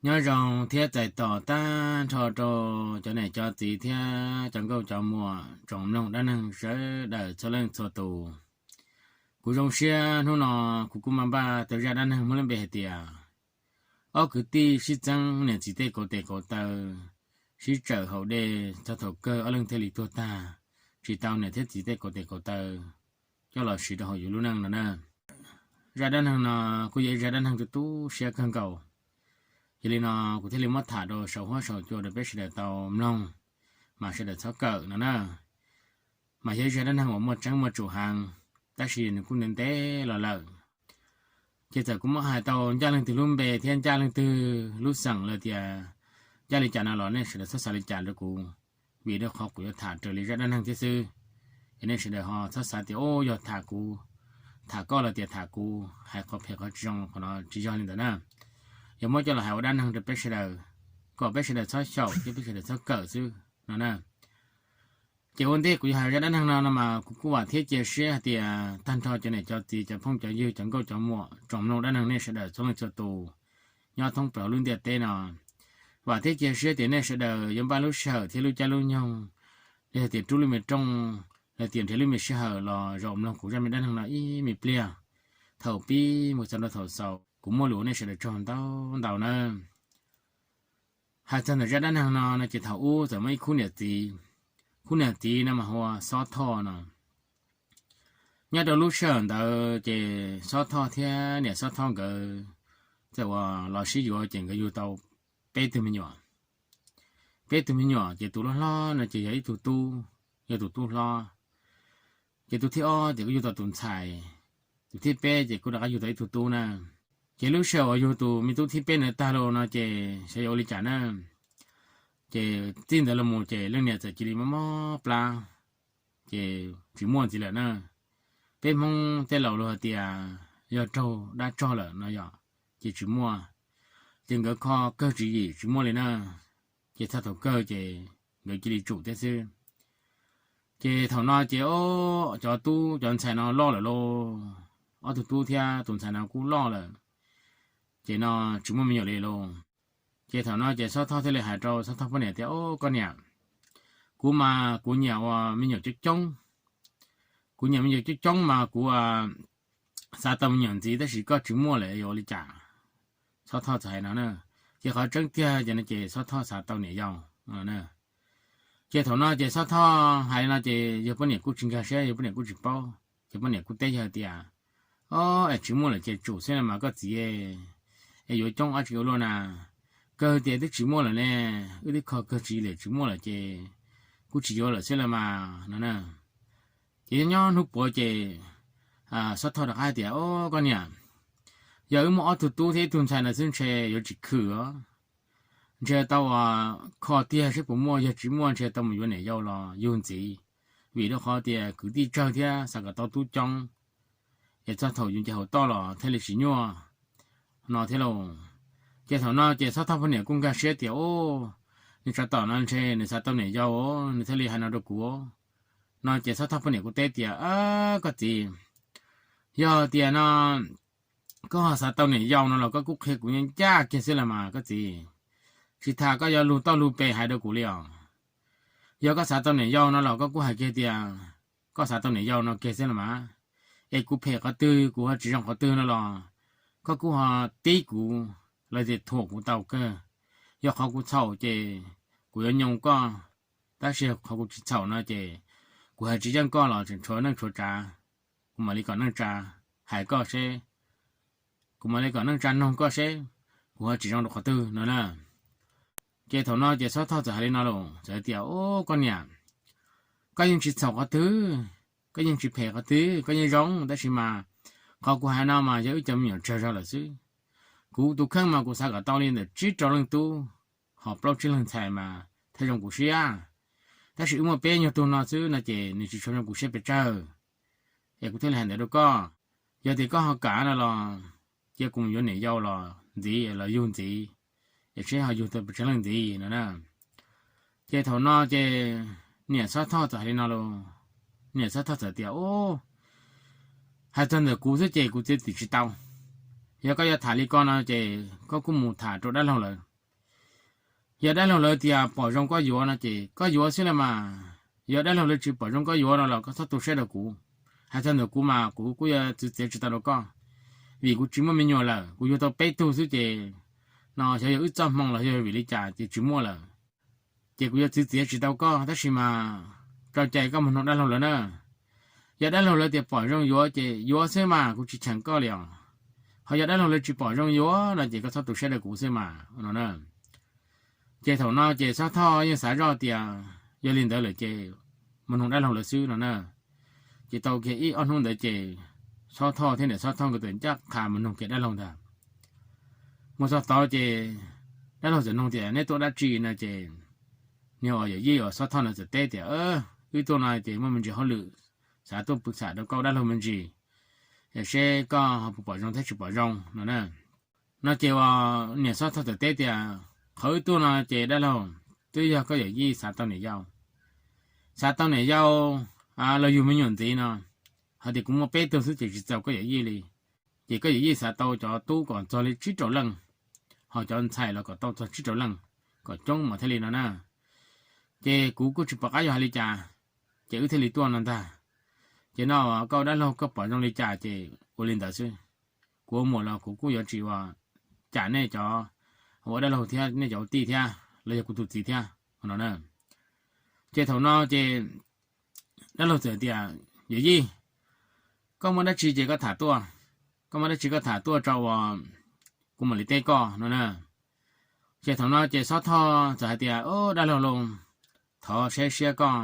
Nyob zoo thiab txais tos tag nrho rau cov niam cov txiv thiab cov nkauj cov muam tsoom mloog dab neeg sawv daws txhua leej txhua tus. Kuv zoo siab hnub no kuv kuj mam npaj tau zaj dab neeg muaj lub npe hais tias ob kwv tij sib txeeb niam txiv tej kauv tes kauv taw, sib tsawm haus dej txog thaum kawg ob leeg thiaj li tuag tag, tsis tau niam thiab txiv tej kauv tes kauv taw coj los siv rau hauv yus lub neej no na. Zaj dab neeg no kuj yog ib zaj dab neeg tu tu siab kawg nkaus. Yog li no kuv thiaj li muab tham rau saum huab saum cua rau peb sawv daws tau mloog, mas sawv daws txhob kawm no na. Mas yog ib zaj dab neeg uas muaj tseeb muaj tsum heev, tab sis nws kuj ntev ntev los lawm. Ces txawm kuv muab hais tau ncaj leej twg lub npe thiab ncaj leej twg lub xeem los tias ncaj li cas no los nej sawv daws txhob xav li cas rau kuv, vim rau qhov kuv yuav tham raws li zaj dab neeg thiab xwb. Es nej sawv daws ho txhob xav tias o yog tham kuv, tham koj los tias tham kuv hais qhov phem qhov tsis zoo, qhov no tsis yog li ntawd na. Yog muab coj los hais ua dab neeg rau peb sawv daws, kom peb sawv daws txhob xyaum thiab peb sawv daws txhob kawm xwb no na. Ces ua ntej kuv yuav hais zaj dab neeg no no mas kuv kuj vam thiab cia siab hais tias tag nrho cov niam cov txiv cov phooj cov ywg cov nkauj cov muam tsoom mloog dab neeg nej sawv daws txhua leej txhua tus nyob thoob plaws lub ntiaj teb no, vam thiab cia siab tias nej sawv daws yuav npaj lub sij hawm thiab lub caij lub nyoog, los tias rub lub me rooj, los tias nrhiav lub me sij hawm los zaum mloog kuv zaj me dab neeg no ib me pliag, thaum pib mus txog rau thaum xaus. Kuv muaj lus ua nej sawv daws tsaug ntau ntau nawb. Hais txog ntawm zaj dab neeg no no ces thaum ub txawm muaj ib khub niam txiv, khub niam txiv no mas hu ua Xob Thoj no. Nyob rau lub sij hawm ntawd ces Xob Thoj thiab niam Xob Thoj nkawd txawm uas los sib yuav ces nkawd yug tau peb tug me nyuam. Peb tug me nyuam ces tus hlob hlob no ces yog ib tug tub, yog tus tub hlob. Ces tus thib ob ces kuj yug tau tus ntxhais, tus thib peb ces kuj rov qab yug tau ib tug tub na. Ces lub sij hawm uas yug tus me tub thib peb ntawd tag los no ces xyov yuav ua li cas na. Ces txij ntawd los mus ces leej niam txawm cia li mob mob plab, ces tsis muaj ntxiv lawm na. Peb Hmoob tej laus luag hais tias yog raug dab tsog lawm no yom, ces tsis muaj. Ces nkawd kho kawg tswv yim tsis muaj li na. Ces txog thaum kawg ces nkawd cia li tsum thiab xwb. Ces thaum no ces cov tub cov ntxhais no loj lawm lauj, ob tug tub thiab tus ntxhais no kuj loj lawm, ces no tsis muaj me nyuam li lauj. Ces thaum no ces Xob Thoj thiaj li hais rau Xob Thoj poj niam tias, o koj niam, kuv mas kuv nyiam ua me nyuam coob coob, kuv nyiam me nyuam coob coob mas kuv xav tau me nyuam ntxiv tab sis koj tsis muaj lawm yuav ua li cas? Xob Thoj txawm hais no na. Ces qhov tseeb tiag ces no ces Xob Thoj xav tau niam yau. Ces thaum no ces Xob Thoj hais li no ces yawg poj niam kuj tsis nkag siab, yawg poj niam kuj tsis paub, ces poj niam kuj teb yawg tias, o, es tsis muaj lawm ces tsum xwb na mas koj txiv, es yuav coob dab tsi ua luaj na. Kawg tias twb tsis muaj lawm ne, wb twb kho kawg tswv yim tsis muaj lawm ces kuj tsis yuav lawm xwb los mas no na. Ces nyob nyob hnub puav ces Xob Thoj rov qab hais tias, o koj niam, yog wb muaj ob tug tub thiab ib tug ntxhais no xwb ntshe yuav tsis khwm os. Ntshe tau kho tiag seb puas muaj, yog tsis muaj ntshe tau mus yuav niam yau los yug ntxiv, vim rau qhov tias kwv tij tsawg thiab xav kom tau tub coob, es txog thaum yus nce hauv toj los thiaj li tsis nyuaj no thiab lauj. Ces thaum no ces Xob Thoj poj niam kuj nkag siab tias, o, nws tsov tom no ntshe nws xav tau niam yau, nws thiaj li hais no rau kuv no. Ces Xob Thoj poj niam kuj teb tias, koj txiv, yog tias no koj xav tau niam yau no los koj kuj qhia kuv ncaj ncaj kiag xwb los mas koj txiv, tsis tas koj yuav lug toj lug pes hais rau kuv li os. Yog koj xav tau niam yau no los koj kuj hais kiag tias koj xav tau niam yau no kiag xwb los mas, es kuv phem qhov twg kuv ho tsis zoo qhov twg no los koj kuj ho tib kuv los tias thuam kuv tau kawg. Yog qhov kuv txhaum ces kuv yuav nyoo koj, tab sis qhov kuv tsis txhaum no ces kuv hais tsis yeej koj los tseem tshuav neej tshuav tsav, kuv mam li kom neej tsa hais koj seb, kuv mam li kom neej tsa noog koj seb kuv ho tsis zoo rau qhov twg no na. Ces thaum no ces Xob Thoj txawm hais li no los txawm hais tias, o, koj niam, koj yeej tsis txhaum qhov twg, koj yeej tsis phem qhov twg, koj yeej zoo, tab sis mas qhov kuv hais no mas yog wb cov me nyuam tsawg zog lawm xwb. Kuv tus kheej mas kuv xav kom tau li ntawm tsib rau leej tub, ho plaub tsib leeg ntxhais mas thiaj zoo kuv siab. Tab sis wb muaj peb nyuag tug no xwb no ces nws tsis tshua zoo kuv siab pes tsawg, es kuv thiaj li hais ntawd rau koj. Yog tias koj ho kam no los cia kuv mus yuav niam yau los ntxiv los yug ntxiv, es seb ho yug tau pes tsawg leej ntxiv no na. Ces thaum no ces niam Xob Thoj txawm hais li no los, niam Xob Thoj txawm tias, o, hais txog ntawm kuv xwb ces kuv txiav txim tsis tau. Yog koj yuav tham li ko no ces koj kuj mus tham rau dab laug lawm, Yog dab laug lawv tias pom zoo koj yuav no ces koj yuav xwb los mas. Yog dab laug lawv tsis pom zoo koj yuav no los koj txhob tu siab rau kuv. Hais txog ntawm kuv mas kuv kuj yuav txwv txiav tsis tau rau koj, vim kuv tsis muaj me nyuam lawm, kuv yuav tau peb tug xwb ces no xyov yog wb txoj hmoo los yog vim li cas ces tsis muaj lawm. Ces kuv yuav txwv txiav tsis tau koj, tab sis mas tso cai koj mus nug dab laug lawv na. Yog dab laug lawv tias pom zoo yuav ces yuav xwb mas, kuv tsis cheem koj li os. Ho yog dab laug lawv tsis pom zoo yuav no ces koj txhob tu siab rau kuv xwb mas no na. Ces thaum no ces Xob Thoj yeej xav zoj tias yog li ntawd lawm ces mus nug dab laug lawv xwb no na. Ces tau kiag ib ob hnub ntawd ces Xob Thoj thiab niam Xob Thoj nkawd txawm ncaj qha mus nug kiag dab laug ntag. Mus txog tod ces dab laug txawm nug tias neb tuaj dab tsi no ces niag uas yawm yij uas Xob Thoj no txawm teb tias wb tuaj no ces muaj me ntsis hauj lwm, xav tuaj pw xam rau koj dab laug me ntsis, seb koj ho puas pom zoo thiab tsis pom zoo no na. No ces uas niam Xob Thoj txawm teb tias qhov wb tuaj no ces dab laug, twb yog koj yawm yij xav tau niam yau, xav tau niam yau los yug me nyuam ntxiv no, hais tias kuv muaj peb tug xwb ces tsis txaus koj yawm yij li. Ces koj yawm yij xav tau cov tub kom txog li tsib rau leej, ho cov ntxhais los kom tau txog tsib rau leej, kom coob mas thiaj li no na. Ces kuv kuj tsis pom qab yuav hais li cas, ces wb thiaj li tuaj no ntag. Ces no koj ua dab laug koj pom zoo li cas ces ua li ntawd xwb. Kuv ua muam los kuv kuj yuav tsis ua cas nej cov ua dab laug thiab nej cov ua tij thiab los yog kuv tus txiv thiab no na. Ces thaum no ces dab laug txawm tias yawm yij, koj muaj dab tsi ces koj tham tuaj, koj muaj dab tsi koj tham tuaj tso uas kuv mam li teb koj no na. Ces thaum no ces Xob Thoj txawm hais tias o dab laug lauj, thov saib siab koj,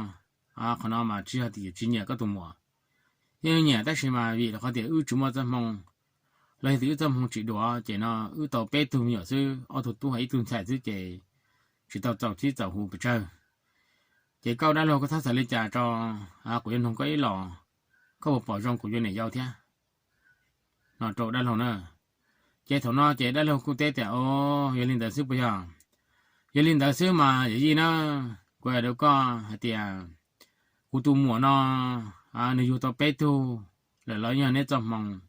qhov no mas tsis yog tias tsis nyiam koj tus muam, yeej nyiam tab sis mas vim rau qhov tias wb tsis muaj txoj hmoo, los yog tias wb txoj hmoo tsis dua ces no wb tau peb tug me nyuam xwb, ob tug tub hos ib tug ntxhais xwb ces tsis tau txaus txib txaus hu pes tsawg. Ces koj dab laug koj txhob xav li cas tso, kuv yuav nug koj ib los, koj puas pom zoo kuv yuav niam yau thiab no rau dab laug na. Ces thaum no ces dab laug kuj teb tias o, yog li ntawd xwb puas yog? Yog li ntawd xwb mas yawm yij na, kuv hais rau koj hais tias kuv tus muam no nws yug tau peb tug lawm los yog neb txoj hmoo,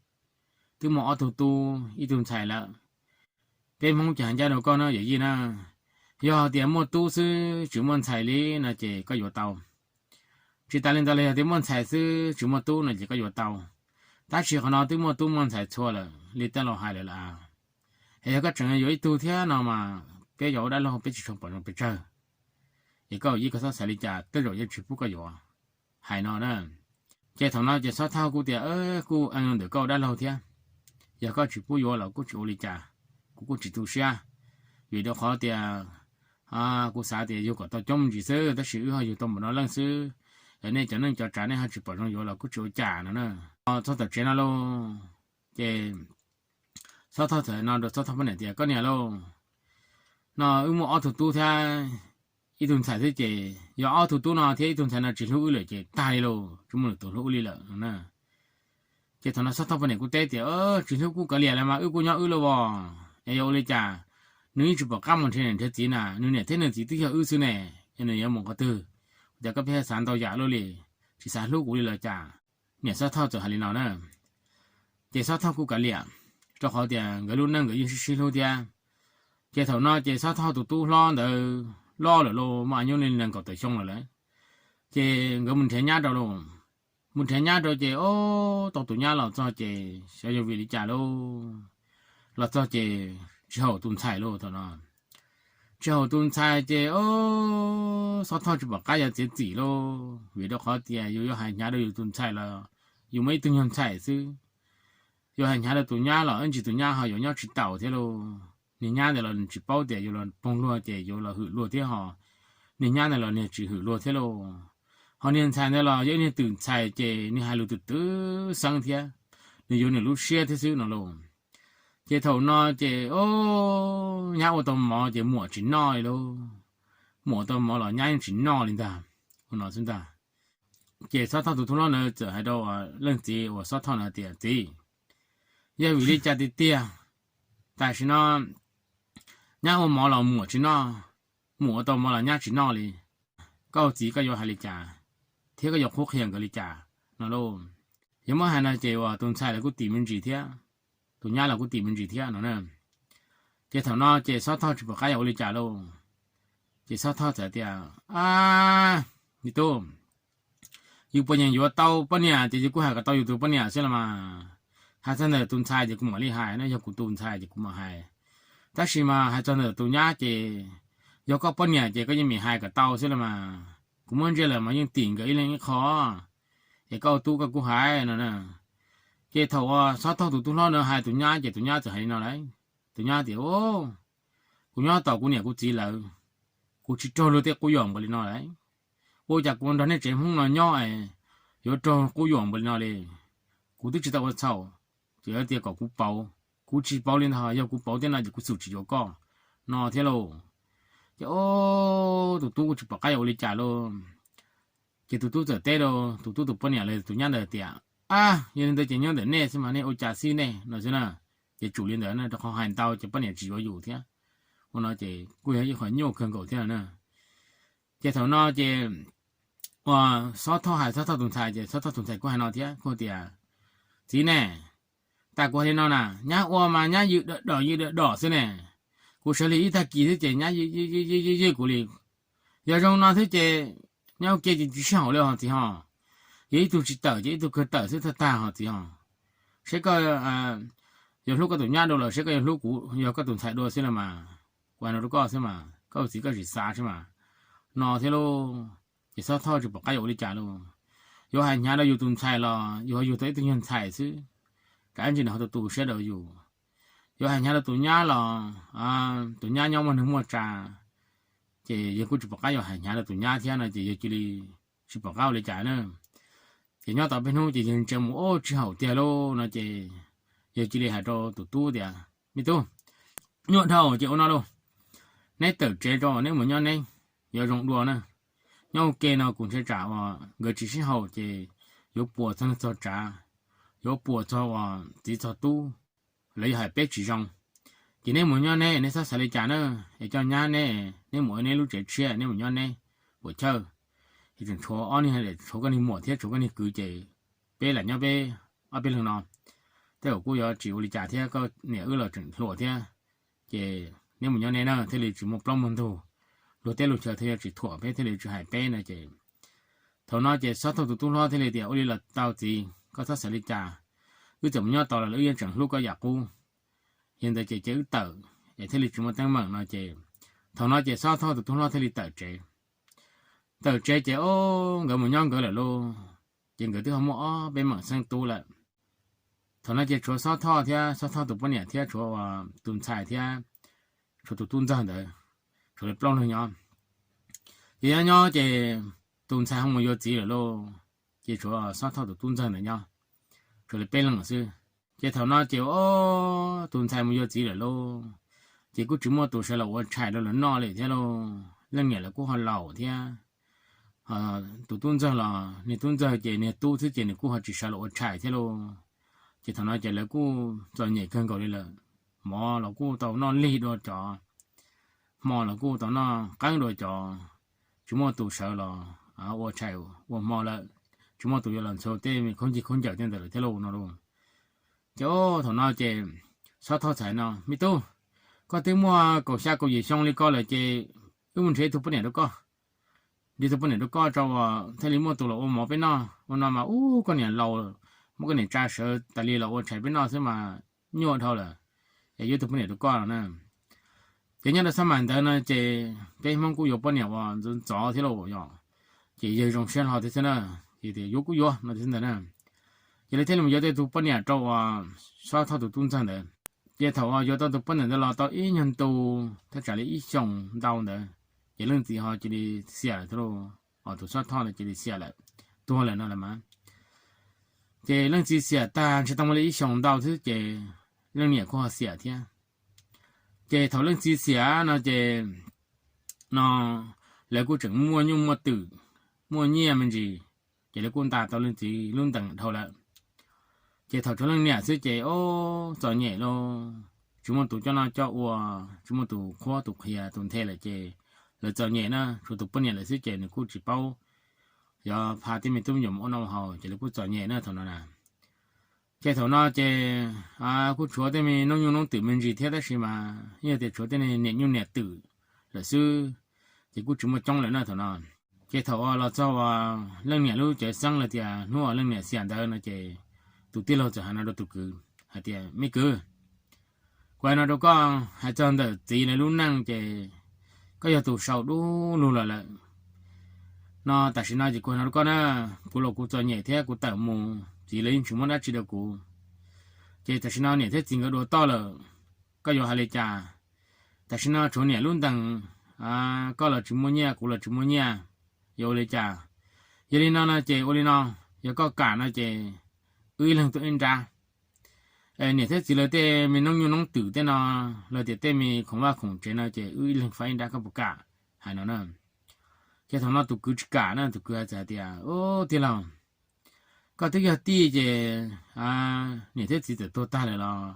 twb muaj ob tug tub ib tug ntxhais lawm. Peb Hmoob ces hais ncaj rau koj na yawm yij na, yog tias muaj tub xwb tsis muaj ntxhais li no ces koj yuav tau. Tsis tas li ntawd los yog tias muaj ntxhais xwb tsis muaj tub no ces koj yuav tau. Tab sis qhov no twb muaj tub muaj ntxhais txhua lawm li tej laus hais lawm las. Es yog koj tseem yuav ib tug thiab no mas peb yog ua dab laug peb tsis tshua pom zoo pes tsawg. Es koj yawm yij koj txhob xav li cas, tej zaum yeej tsis pub koj yuav, hais no na. Ces thaum no ces Xob Thoj kuj tias kuj ntawm koj ua dab laug thiab, yog koj tsis pub yuav los kuj tsis ua li cas, kuv kuj tsis tu siab, vim rau qhov tias kuv xav tias yug kom tau coob me ntsis xwb tab sis wb ho yug tau npaum no leej xwb, nej cov neej cov tsav nej ho tsis pom zoo yuav los kuj tsis ua cas no na. Txog tom tsev no lauj, ces Xob Thoj txawm no rau Xob Thoj poj niam tias koj niam lauj, no wb muaj ob tug tub thiab ib tug ntxhais xwb ces yog ob tug tub no thiab ib tug ntxhais no tsis hlub wb lawm ces tag li lauj, tsis muaj lwm tus hlub wb li lawm no na. Ces thaum no Xob Thoj poj niam kuj teb tias tsis hlub kuj kav liam los mas wb kuj nyob wb lauj os, es yuav ua li cas? Nws yeej tsis pom qab mus nrhiav niam nrhiav txiv na, nws niam thiab nws txiv twb yog wb xwb ne, es nws yuav mus qhov twg? Ua cas koj pheej xav ntau yam luaj li, tsis xav hlub kuv li los cas? Niam Xob Thoj txawm hais li no na. Ces Xob Thoj kuj kav liam, rau qhov tias nkawd lub neej nkawd yeej sib sib hlub thiab. Ces thaum no ces Xob Thoj tus tub hlob ntawd loj lawm lauj, muaj a nyuj li nees nkaum tawm xyoo lawm lauj. Ces nkawd mus nrhiav nyab rau lauj. Mus nrhiav nyab rau ces o, tau tus nyab los txog ces xyov yog vim li cas lauj, los txog ces tsis haum tus ntxhais lauj thaum no. Tsis haum tus ntxhais ces o, Xob Thoj tsis pom qab yuav txiav txim lauj, vim rau qhov tias yus yuav hais hnyav rau yus tus ntxhais los yus muaj ib tug nyuag ntxhais xwb. Yus hais hnyav rau tus nyab los ib ntsis tus nyab ho yuav nyob tsis taus thiab lauj. Niag nyab ntawd los nws tsis paub tias yus los pog luag ces yus los hwm luag thiab ho, niag nyab ntawd los niag tsis hwm luag thiab lauj. Ho niag ntxhais ntawd los yog ib niag twm ntxhais ces niag hais lus twm twm xeeb thiab, nws yuav nws lub siab thiab xwb no lauj. Ces thaum no ces o, nyab ua tau mov ces muam tsis noj li lauj. Muam ua tau mov los nyab yeej tsis noj li ntag, ua no xwb ntag. Ces Xob Thoj tus tub hlob ntawd txawm hais rau leej txiv uas Xob Thoj no tias txiv, yog vim li cas tiag tiag, tam sim no nyab ua mov los muam tsis noj, muam ua tau mov los nyab tsis noj li, koj ua txiv koj yuav hais li cas thiab koj yuav qhuab qhia nkawd li cas no lauj? Yog muab hais no ces uas tus ntxhais los kuj tim me ntsis thiab, tus nyab los kuj tim me ntsis thiab no na. Ces thaum no ces Xob Thoj tsis pom qab yuav ua li cas lauj. Ces Xob Thoj txawm tias, A, me tub, yus puas nyeem yuav tau poj niam ces yus kuj hais kom tau yus tus poj niam xwb los mas. Hais txog ntawm tus ntxhais ces kuv mam li hais, no yog kuv tus ntxhais ces kuv mam hais. Tab sis mas hais txog ntawm tus nyab ces yog koj poj niam ces koj yeej meem hais kom tau xwb los mas. Kuv muab ntsia lawm mas yeej tim nkawd ib leeg ib qho, es koj ua tub koj kuj hais no na. Ces thaum uas Xob Thoj tus tub hlob no hais tus nyab ces tus nyab txawm hais li no lawm. Tus nyab tias, Kuv nyob tos kuv niam kuv txiv lawm, kuv tsis raug luag tej qub yuam npaum li no lawm. Ua cas kuv nrog nej tsev Hmoob no nyob es yuav raug qub yuam npaum li no li? Kuv twb tsis tau ua txhaum, ces yuav tias kom kuv pauv, kuv tsis pauv li ntag, yog kuv pauv tej no ces kuv xum tsis yuav koj no thiab lauj. Ces o, tus tub kuj tsis pom qab yuav ua li cas lauj. Ces tus tub txawm teb rau tus tub tus poj niam los tus nyab ntawd tias, A, yog li ntawd ces nyob ntawm nej xwb mas, nej ua cas xij nej no xwb na. Ces tsum li ntawd na, rau qhov hais ntau ces poj niam tsis yuav yus thiab. Ua no ces kuj yog ib qho nyuaj kawg nkaus thiab na. Ces thaum no ces uas Xob Thoj hais Xob Thoj tus ntxhais ces Xob Thoj tus ntxhais kuj hais no thiab, kuj tias, Txiv ne, tas kuv hais li no na, nyab ua mas nyab ywj dam dom ywj dam dom xwb ne. Kuv sawv li ib tag kis xwb ces nyab ywj ywj ywj kuv li. Yog zoo no xwb ces nyab ua ke ces tsis sib haum li hos txiv hos. Yog ib tug tsis tawm ces ib tug kawg tawm xwb tag tag hos txiv hos. Seb koj yuav hlub koj tus nyab dua los seb koj yuav hlub kuv, yog koj tus ntxhais dua xwb los mas. Kuv hais no rau koj xwb mas, koj ua txiv koj sim xav seb mas, no thiab lauj. Ces Xob Thoj tsis pom qab yuav ua li cas lauj. Yuav hais hnyav rau yus tus ntxhais los yus ho yug tau ib tug nyuag ntxhais xwb, kav tsij nws ho tu tu siab rau yus. Yuav hais hnyav rau tus nyab los tus nyab nyob muaj neeg muaj tsav, ces yawg kuj tsis pom qab yuav hais hnyav rau tus nyab thiab no ces yawg cia li tsis pom qab ua li cas na. Ces nyob tau peb hnub ces yawg ntsia mus ua tsis haum tiag lauj no ces yawg cia li hais rau tus tub tias, Me tub, nyuaj dhau ces ua no lauj, neb tawm tsev rau neb mus nyob neb, yuav zoo dua na. Nyob ua ke no kuv ntshai tsam uas nkawd tsis sib haum ces yuav puas txog neeg txog tsav, yuav puas txog uas txiv txog tub, lawv yuav hais peb tsis zoo. Ces neb mus nyob neb, neb txhob xav li cas na, es coj nyab neb, neb mus ua neb lub tsev tshiab, neb mus nyob neb, puas chawj. Es tseem tshuav ob niag, tshuav koj niag muam thiab tshuav koj niag kwv ces peb lam nyob peb ob peb leeg no. Tej zaum kuj yuav tsis ua li cas thiab, koj niam wb los tseem hluas thiab. Ces neb mus nyob neb na, thiaj li tsis muaj plaub muaj ntug, luag teb luag chaw thiaj yuav tsis thuam peb, thiaj li tsis hais peb no ces thaum no ces Xob Thoj tus tub hlob thiaj li tias, Ua li los tau txiv, koj txhob xav li cas. Wb txawm mus nyob tau los wb yeej tseem hlub koj yam qub. Yog ntawd ces cia wb tawm es thiaj li tsis muaj teeb meem no ces thaum no ces Xob Thoj tus tub hlob thiaj li tawm tsev. Tawm tsev ces o, nkawd mus nyob nkawd lawm lauj. Ces nkawd twb ho muaj ob peb meem xeeb tub lawm. Thaum no ces tshuav Xob Thoj thiab Xob Thoj tus poj niam thiab tshuav tus ntxhais thiab tshuav tus tub ntxawg ntawd, tshuav li plaub leeg nyob. Ces nyob nyob ces tus ntxhais ho mus yuav txiv lawm lauj, ces tshuav Xob Thoj tus tub ntxawg ntawd nyob, tshuav li peb leeg xwb. Ces thaum no ces o, tus ntxhais mus yuav txiv lawm lauj, ces kuj tsis muaj tus sawv los ua tshais rau lawv noj li thiab lauj. Leej niam lawv kuj ho laus thiab, tus tub ntxawg los niag tub ntxawg ces niag tub xwb ces nws kuj ho tsis sawv los ua tshais thiab lauj. Ces thaum no ces lawv kuj txom nyem kawg nkaus li lawm, mov los kuj tau noj lig dua cov, hmo los kuj tau noj qeeb dua cov, tsis muaj tus sawv los ua tshais ua hmo lawm, tsis muaj tus yuav los ntxhua tej me khaub ncaws khaub ncaws tej ntawd lawm thiab lauj no lauj. Ces thaum no ces Xob Thoj txhais no, Me tub, koj twb muaj kaum xya kaum yim xyoo li ko lawm ces wb mus nrhiav ib tug poj niam rau koj, nrhiav tus poj niam rau koj tso uas thiaj li muaj tus los ua mov peb noj. Ua no mas ub, koj niam laus, muab koj niam tsa sawv tas li los ua tshais peb noj xwb mas nyuaj dhau lawm, es yuav ib tug poj niam rau koj no na. Ces nyob rau xab mais ntawd no ces peb Hmoob kuj yuav poj niam uas ntxov ntxov thiab lauj yom, ces yawg zoo siab hlo thiab xwb na, ces tias yuav kuj yuav no thiab ntawd na. Ces lawv thiaj li mus yuav tau tus poj niam rau uas Xob Thoj tus tub ntxawg ntawd. Ces thaum uas yuav tau tus poj niam ntawd los tau ib nyuag ntu, thaj tsam li ib xyoos ntau ntawd, ces leej txiv ho cia li xiam lawm thiab lauj, tus Xob Thoj ntawd cia li xiam lawm, tuag lawm no lawm mas. Ces leej txiv xiam tag ntshe tau muaj li ib xyoos ntau xwb ces leej niam kuj ho xiam thiab. Ces thaum leej txiv xiam no ces no lawv kuj tseem muaj nyuj muaj twm, muaj nyiaj me ntsis, ces lawv kuj nta tau leej txiv lub ntees dhau lawm. Ces thaum tshuav leej niam xwb ces o, txom nyem lauj, tsis muaj tus coj noj coj ua, tsis muaj tus qhuab tus qhia tus nthe lawm ces lawv txom nyem na, tshuav tus poj niam lawm xwb ces nws kuj tsis paub yuav pha tej me tub me nyuam ua noj haus ces lawv kuj txom nyem na thaum no na. Ces thaum no ces kuj tshuav tej me noob nyuj noob twm me ntsis thiab tab sis mas yog tias tshuav tej niam nyuj niam twm lawm xwb, ces kuj tsis muaj coob lawm na thaum no. Ces thaum uas los txog uas leej niam lub cawv xeeb los tias hnub uas leej niam xiam ntawd no ces tus tij laug txawm hais no rau tus kwv hais tias, me kwv, kuv hais no rau koj, hais txog ntawm txiv lawv lub neej ces koj yog tus sau dub lug los lawm. No tam sim no ces kuv hais no rau koj na, kuv los kuv txom nyem thiab kuv tawm mus txiv lawv yeej tsis muab dab tsi rau kuv. Ces tam sim no niam thiab txiv nkawd dua toj lawm, koj yuav hais li cas? Tam sim no tshuav niam lub ntees, koj los tsis muaj nyiaj kuv los tsis muaj nyiaj, yuav ua li cas? Yog li no no ces ua li no, yog koj kam no ces wb ib leeg tuaj ib nrab. Niam thiab txiv lawv tej me noob nyuj noob twm tej no, los tias tej me khoom vaj khoom tsev no ces wb ib leeg faib ib nrab, koj puas kam? Hais no na. Ces thaum no tus kwv tsis kam na, tus kwv hais txawm hais tias, ub tij laug, koj twb yog tij ces niam thiab txiv txawm tuag tag lawm los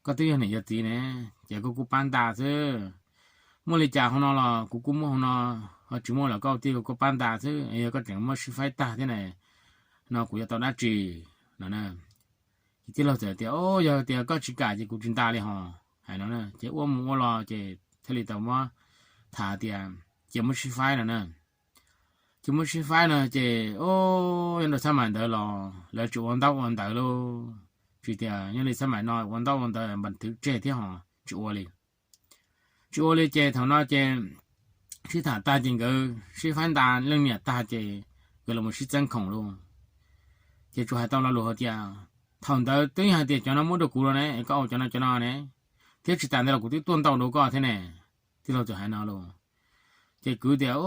koj twb yog niam yog txiv ne, ces koj kuj pab nta xwb. Muaj li cas hauv no los kuv kuj muab hauv no, ho tsis muaj los koj tij koj pab nta xwb, yog koj tseem muab sib faib tag thiab na, no kuv yuav tau dab tsi? No na. Ces tij laug txawm tias, o, yog tias koj tsis kam ces kuv tsis nta li hos. Hais no na, ces ua mus ua los ces thiaj li tau muab tham tias cia muab sib faib no na. Cia muab sib faib no ces, o, nyob rau xab mais ntawd los lawv tsis ua ntaub ua ntawv lauj. Tsis tias nyob li xab mais no ua ntaub ua ntawv npas twv tseg thiab hos tsis ua li. Tsis ua li ces thaum no ces sib tham tag ces nkawd sib faib nta leej niam tag ces nkawd los sib txeeb khoom lauj. Ces tsuas hais tau lo lus hais tias, thaum ntawd twb yog hais tias cov no muab rau kuv los ne, koj ua cov no cov no ne, thiab tsis tas ntawd los kuv twb tuaj ntau dua koj thiab ne. Tij laug txawm hais no lauj. Ces kwv tias,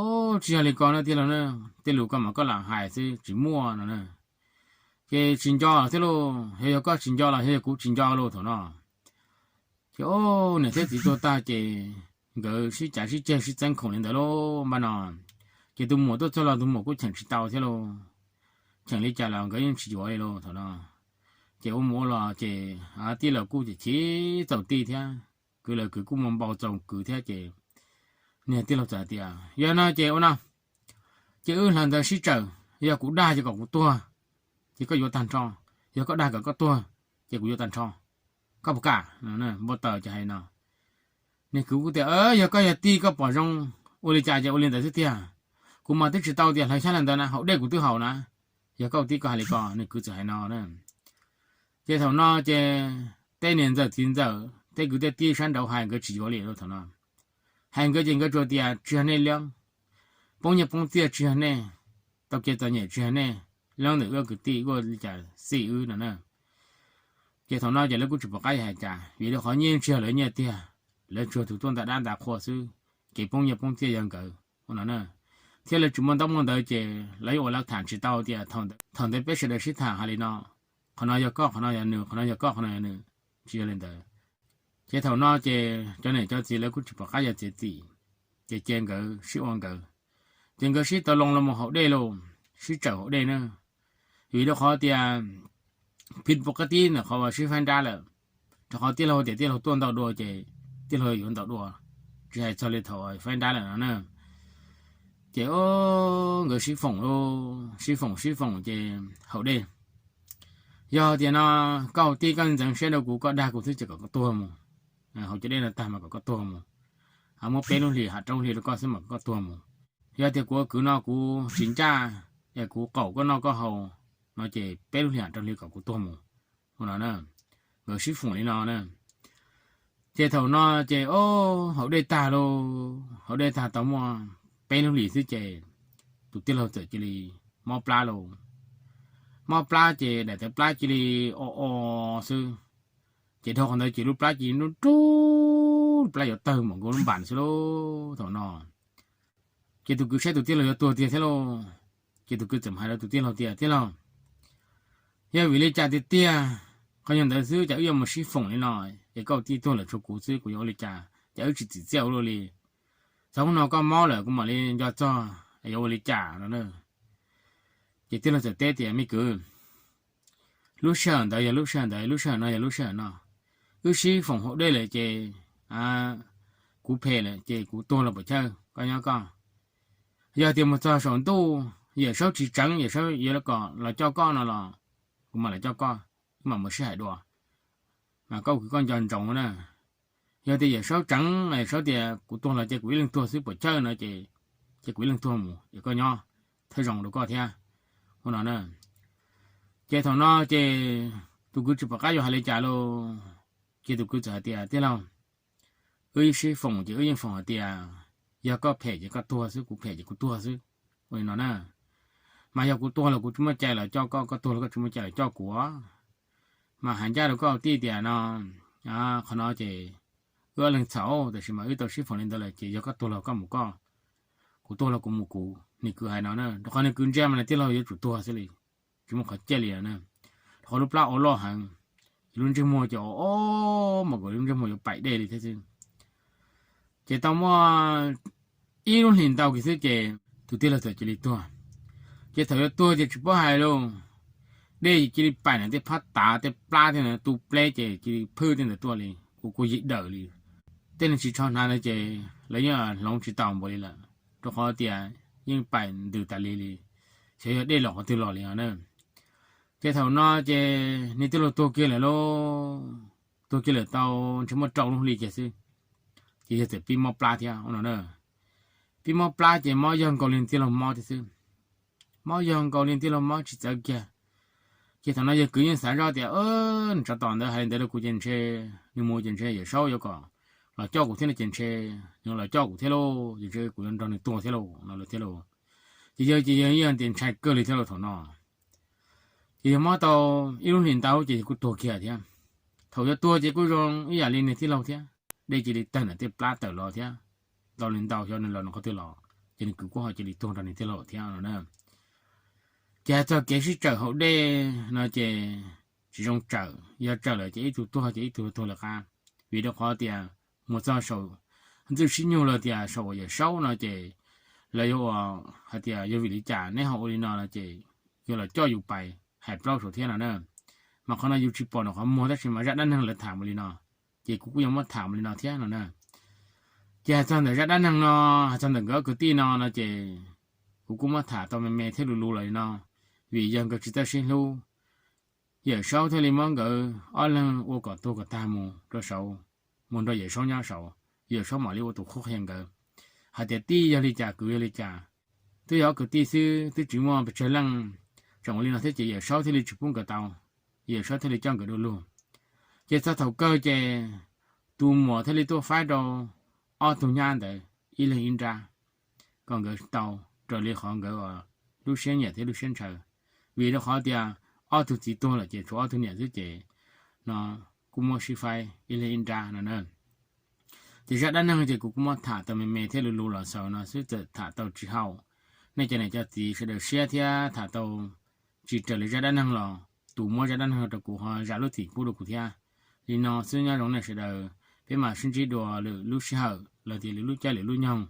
tsis yog li ko na tij laug na, tej lus ko mas koj lam hais xwb tsis muaj no na. Ces tsis nco thiab lauj, yog yog koj tsis nco los yog yog kuv tsis nco lauj thaum no. Ces o, niam thiab txiv tuag tag ces nkawd sib cav sib ceg sib txeeb khoom li ntawd lauj npaj no. Ces tus muam tuaj txog los tus muam kuj cheem tsis tau thiab lauj. Cheem li cas los nkawd yeej tsis yuav li lauj thaum no. Ces ua mus ua los ces tij laug kuj ces chim txaus tij thiab, kwv lawv kwv kuj muaj npau txaus kwv thiab ces niag tij laug txawm hais tias, yog no ces ua no, ces wb hlawv ntawv sib tsawm, yog kuv dag ces kom kuv tuag, ces koj yuav tag nrho, yog koj dag kom koj tuag, ces kuv yuav tag nrho, koj puas kam? Npau taws ces hais no. Niag kwv kuj tias, yog koj yog tij koj pom zoo, ua li cas ces ua li ntawd xwb tiag. Kuv mas twb tsis tau tias hlawv xyab hlawv ntawv na, haus dej kuv twb haus na. Yog koj ua tij koj hais li ko, niag kwv txawm hais no. Ces thaum no ces tej niam ntxawm txiv ntxawm tej kwv tej tij sab nraud hais nkawd tsis yuav li thaum no. Hais nkawd ces nkawd tsuas tias tsis yog nej leeb, poob nyiaj poob txiaj tsis yog nej, tau kev txom nyem tsis yog nej, leeb ntawm wb kwv tij ua li cas xij wb no na. Ces thaum no ces lawv kuj tsis pom qab yuav hais cas vim rau qhov nyiaj tsis yog lawv nyiaj tiag, lawv tsuas tus tuaj nta dab nta qhua xwb, kev poob nyiaj poob txiaj yog nkawd ua no na. Thiab lawv tsis muaj ntaub muaj ntawv ces lawv yuav ua lawv tham tsis tau tias thaum ntawd peb sawv daws sib tham hais li no, qhov no yog koj qhov no yog nws, qhov no yog koj qhov no yog nws, tsis yog li ntawd. Ces thaum no ces cov niam cov txiv lawv kuj tsis pom qab yuav txiav txim, ces cia nkawd sib ua nkawd. Ces nkawd sib tau loo los mus haus dej lauj, sib tsawm haus dej na. Vim rau qhov tias phij pov qab tib ntawm qhov uas sib faib nrab lawm, rau qhov tij laug tias tij laug tuaj ntau dua ces tij laug yuav ntau dua, tsis hais txog li thaum faib nrab lawm no na. Ces nkawd sib foom lauj, sib foom sib foom ces haus dej. Yog tias no koj tij koj ntxeev siab rau kuv, koj dag kuv xwb ces kom koj tuag mus. Haus cov dej no tag mas kom koj tuag mus. Muab peb lub hlis ham rau lub hli rau koj xwb mas kom koj tuag mus. Yog tias kuv ua kwv no kuv tsis ncaj, es kuv qaum koj noj koj haus no ces peb lub hlis ham rau hli kom kuv tuag mus. Ua no na, nkawd sib foom li no na. Ces thaum no ces o, haus dej tag lauj, haus dej tag tau muaj peb lub hlis xwb ces tus tij laug txawm cia li mob plab lauj. Mob plab ces daim tawv plab cia li o o xwb. Ces dhau qhov ntawd ces lub plab cia li nruj nruj, lub plab yuav tawg npaum nkaus lub npas xwb lauj thaum no. Ces tus kwv saib tus tij laug yuav tuag tiag thiab lauj. Ces tus kwv txawm hais rau tus tij laug tias, tij laug, yog vim li cas tiag tiag, qhov nyuag ntawd xwb cas wb yuav mus sib foom li no, es koj tij tuag lawm tshuav kuv xwb kuv yuav ua li cas, cas wb tsis txim txiaj ua luaj li. Txog hnub no koj mob lawm kuv mam li nco txog es yuav ua li cas no. Ces tij laug txawm teb tias, me kwv, lub sij hawm ntawd yog lub sij hawm ntawd, lub sij hawm no yog lub sij hawm no. Wb sib foom haus dej lawm ces kuv phem lawm ces kuv tuag los puas chawj, koj nyob koj. Yog tias mus txog saum ntuj Yawm Saub tsis tseev, Yawm Saub yuav kom los coj koj no los kuv mam los coj koj, wb mam mus sib hais dua, mas koj kwv koj nco ntsoov na. Yog tias Yawm Saub tseev, Yawm Saub tias kuv tuag los ces kuv ib leeg tuag xwb puas chawj no ces ces kuv ib leeg tuag mus es koj nyob thiaj zoo rau koj thiab, ua no na. Ces thaum no ces tus kwv tsis pom qab yuav hais li cas lauj, ces tus kwv txawm hais tias, Tij laug, wb sib foom ces wb yeej foom hais tias yog koj phem ces koj tuag xwb, kuv phem ces kuv tuag xwb, ua li no na. Mas yog kuv tuag los kuv tsis muaj cai los coj koj, koj tuag los koj tsis muaj cai los coj kuv. Mas hais ncaj rau koj tij tias no, qhov no ces wb ob leeg txhaum, tab sis mas wb tau sib foom li ntawd lawm ces yog koj tuag los koj mus koj, kuv tuag los kuv mus kuv. Nws kwv hais no na, rau qhov nws kwv ntsia mas nws tij laug yuav tsum tuag xwb li, tsis muaj qhov ciaj li na. Rau qhov lub plab ua loj heev, lub ntsej muag ces o, mas lub ntsej muag yuav paim dej li thiab xwb. Ces tau muaj ib lub hlis ntau kiag xwb ces tus tij laug txawm cia li tuag. Ces thaum yuav tuag ces tsis paub hais lauj, dej cia li paim na, tej phab tav tej plab thiab tu pleb ces cia li phwj tej ntawd tuaj li, ua kuj yig dawm li. Tej neeg tsis tshua hnav ntawd ces lawv yeej hloov tsis tau npaum li lawm, rau qhov tias yeej paim ntws tas li li, xyov yog dej los qhov twg los li os na. Ces thaum no ces nws tij laug tuag kiag lawm lauj, tuag kiag lawm tau ntshe muaj rau lub hli kiag xwb, ces yawg txawm pib mob plab thiab no na. Pib mob plab ces mob yog nkaus li tij laug mob thiab xwb, mob yog nkaus li tij laug mob tsis txawv kiag. Ces thaum no yawg kwv yeej xav zoj tias, nws tsov tom ntawd hais li ntawd rau kuv ces ntshe nws mus ces ntshe Yawm Saub yuav kom los coj kuv thiab no ces ntshe nws los coj kuv thiab lauj, ces ntshe kuv yuav nrog nws tuag thiab lauj no lawm thiab lauj. Ces yawg ces yawg yeej tias ntshai kawg li thiab lauj thaum no. Ces yawg mob tau ib lub hlis ntau ces yawg kuj tuag kiag thiab. Thaum yuav tuag ces kuj zoo ib yam li nws tij laug thiab, dej cia li tawg ntawm tej plab tawm los thiab, ntau li ntau xyov nws los nws qhov twg los, ces nws kwv kuj ho cia li tuag nrog nws tij laug thiab no na. Ces hais txog kev sib tsawm hauv dej no ces tsis zoo tsawm, yog tsawm lawm ces ib tug tuag ces ib tug tuag lawv qab. Vim rau qhov tias mus txog saum ntxwj sib nyug lawm tias saum uas Yawm Saub no ces lawv yuav ua hais tias yog vim li cas neb ho ua li no no ces yuav los coj yus pais hais plaub saum thiab no na. Mas qhov no yus tsis pom nws qhov muag tab sis mas zaj dab neeg lawv tham mus li no, ces kuv kuj yuav muab tham mus li no thiab no na. Ces hais txog ntawm zaj dab neeg no, hais txog ntawm nkawd ob kwv tij no no ces kuv kuj muab tham tau me me thiab luv luv los li no, vim yog nkawd tsis txawj sib hlub, Yawm Saub thiaj li muab nkawd ob leeg ua kom tuag kom tag mus rau saud, mus nrog Yawm Saub nyob saud, Yawm Saub mam li ua tus qhuab qhia nkawd hais tias tij yog li cas kwv yog li cas. Twb yog ob kwv tij xwb twb tsis muaj pes tsawg leej, tseem ua li no thiab ces Yawm Saub thiaj li tsis pub nkawd tau, Yawm Saub thiaj li coj nkawd du lug. Ces txog thaum kawg ces tus muam thiaj li tuaj faib rau ob tug nyab ntawd ib leeg ib nrab, kom nkawd tau raws li qhov nkawd lub siab nyiam thiab lub siab ntshaw. Vim rau qhov tias ob tug txiv tuag lawm ces tshuav ob tug niam xwb ces no kuj muab sib faib ib leeg ib nrab no na. Ces zaj dab neeg ces kuv kuj muab tham tau me me thiab luv luv los xaus no xwb, txawm tham tau tsis haum nej cov niam cov txiv sawv daws siab thiab tham tau tsis raws li zaj dab neeg los tus muab zaj dab neeg rau kuv ho zam lub txim pub rau kuv thiab. Li no xwb nyob zoo nej sawv daws, peb mam sib ntsib dua lwm lub sij hawm los tias lwm lub caij lwm lub nyoog.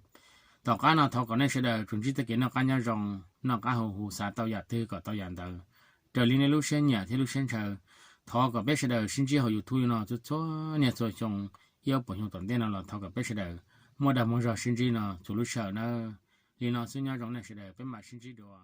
Tom qab no thov kom nej sawv daws tsuas ntsib txoj kev noj qab nyob zoo, noj qab haus huv, xav tau yam twg kom tau yam ntawd raws li nej lub siab nyiam thiab lub siab ntshaw. Thov kom peb sawv daws sib ntsib hauv YouTube no txhua txhua niaj txhua xyoo, ib ob puas xyoo tom ntej no los thov kom peb sawv daws muaj dag muaj zog sib ntsib no txhua lub sij hawm nawb. Li no xwb nyob zoo nej sawv daws, peb mam sib ntsib dua.